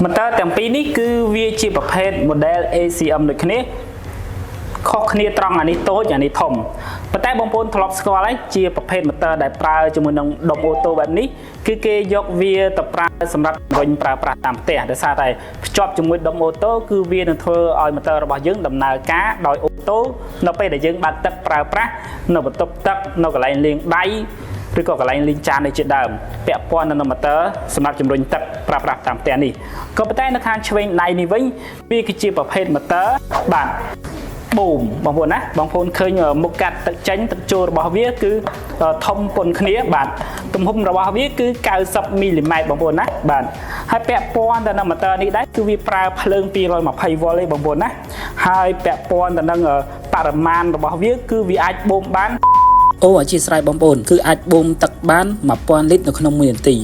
ម៉ូទ័រទាំងពីរនេះគឺវាជាប្រភេទ model ACM ដូចគ្នាខុសគ្នាត្រង់អានេះតូចអានេះធំប៉ុន្តែបងប្អូនធ្លាប់ស្គាល់ហើយជាប្រភេទម៉ូទ័រដែលប្រើជាមួយនឹងដុំអូតូបែបនេះគឺគេយកវាទៅប្រើសម្រាប់រុញប្រើប្រាស់តាមផ្ទះដោយសារតែភ្ជាប់ជាមួយដុំអូតូគឺវានឹងធ្វើឲ្យម៉ូទ័ររបស់យើងដំណើរការដោយអូតូនៅពេលដែលយើងបើកទឹកប្រើប្រាស់នៅបន្ទប់ទឹកនៅកន្លែងលាងដៃឬក៏កន្លែងលាងចាននេះជាដើមពាក់ព័ន្ធនឹងម៉ូទ័រសម្រាប់ជំរុញទឹកប្រើប្រាស់តាមផ្ទះនេះក៏ប៉ុន្តែនៅខាងឆ្វេងដៃនេះវិញវាគឺជាប្រភេទម៉ូទ័របាទ បូមបងប្អូនណាបងប្អូនឃើញមុខកាត់ទឹកចេញទឹកចូលរបស់វាគឺធំប៉ុនគ្នាបាទទំហំរបស់វាគឺ90មីលីម៉ែត្របងប្អូនណាបាទហើយពាក់ព័ន្ធទៅនឹងម៉ូទ័រនេះដែរគឺវាប្រើភ្លើង220វ៉ុលទេបងប្អូនណាហើយពាក់ព័ន្ធទៅនឹងបរិមាណរបស់វាគឺវាអាចបូមបាន អូអធិស្ឋានបងប្អូនគឺអាចបូមទឹកបាន1000លីត្រនៅក្នុង1នាទី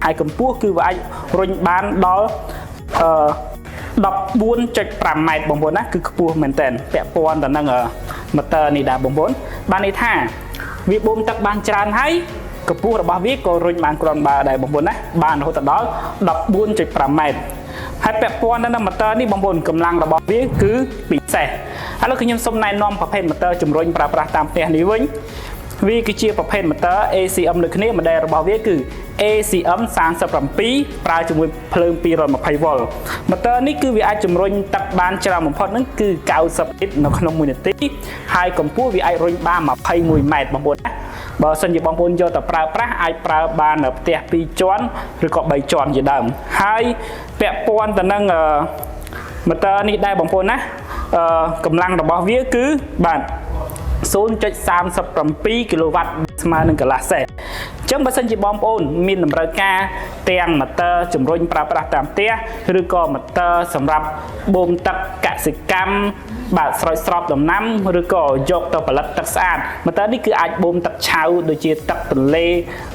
ហើយកម្ពស់គឺវាអាចរុញបានដល់អឺ14.5ម៉ែត្របងប្អូនណាគឺខ្ពស់មែនតើពាក់ព័ន្ធទៅនឹងម៉ូទ័រនេះដែរបងប្អូនបានន័យថាវាបូមទឹកបានច្រើនហើយកម្ពស់របស់វាក៏រុញបានគ្រាន់បើដែរបងប្អូនណាបានរហូតដល់14.5ម៉ែត្រហើយពាក់ព័ន្ធទៅនឹងម៉ូទ័រនេះបងប្អូនកម្លាំងរបស់វាគឺពិសេសឥឡូវខ្ញុំសូមណែនាំប្រភេទម៉ូទ័រជំរុញប្រើប្រាស់តាមផ្ទះនេះវិញវាគឺជាប្រភេទម៉ូទ័រ ACM ដូចគ្នា model របស់វាគឺ ACM 37ប្រើជាមួយភ្លើង220វ៉ុលម៉ូទ័រនេះគឺវាអាចជំរុញទឹកបានច្រើនបំផុតហ្នឹងគឺ90លីត្រនៅក្នុង1នាទីហើយកម្ពស់វាអាចរុញបាន21ម៉ែត្របងប្អូនណាបើសិនជាបងប្អូនយកទៅប្រើប្រាស់អាចប្រើបានផ្ទះ2ជាន់ឬក៏3ជាន់ជាដើមហើយពាក់ព័ន្ធទៅនឹងអឺម៉ូទ័រនេះដែរបងប្អូនណាអឺកម្លាំងរបស់វាគឺបាទ0.37គីឡូវ៉ាត់ស្មើនឹងកន្លះសេះអញ្ចឹងបើសិនជាបងប្អូនមានតម្រូវការទាំងម៉ូទ័រជំរុញប្រើប្រាស់តាមផ្ទះឬក៏ម៉ូទ័រសម្រាប់បូមទឹកកសិកម្មបាទស្រោចស្រពដំណាំឬក៏យកទៅផលិតទឹកស្អាតម៉ូទ័រនេះគឺអាចបូមទឹកឆៅដូចជាទឹកទន្លេ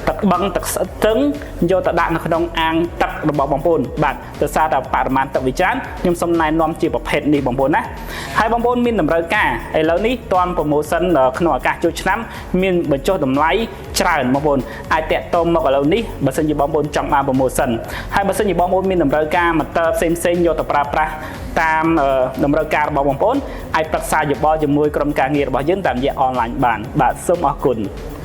ទឹកបឹងទឹកស្ទឹងយកទៅដាក់នៅក្នុងអាងទឹករបស់បងប្អូនបាទដោយសារតែបរិមាណទឹកវាច្រើនខ្ញុំសូមណែនាំជាប្រភេទនេះបងប្អូនណាហើយបងប្អូនមានតម្រូវការឥឡូវនេះទាន់ promotion ក្នុងឱកាសចូលឆ្នាំមានបញ្ចុះតម្លៃច្រើនបងប្អូនអាចតាក់ទងមកឥឡូវនេះបើសិនជាបងប្អូនចង់បាន promotion ហើយបើសិនជាបងប្អូនមានតម្រូវការម៉ូទ័រផ្សេងផ្សេងៗយកទៅប្រើប្រាស់តាមតម្រូវការរបស់បងប្អូនអាចប្រឹក្សាយោបល់ជាមួយក្រុមការងាររបស់យើងតាមរយៈអនឡាញបានបាទសូមអរគុណ។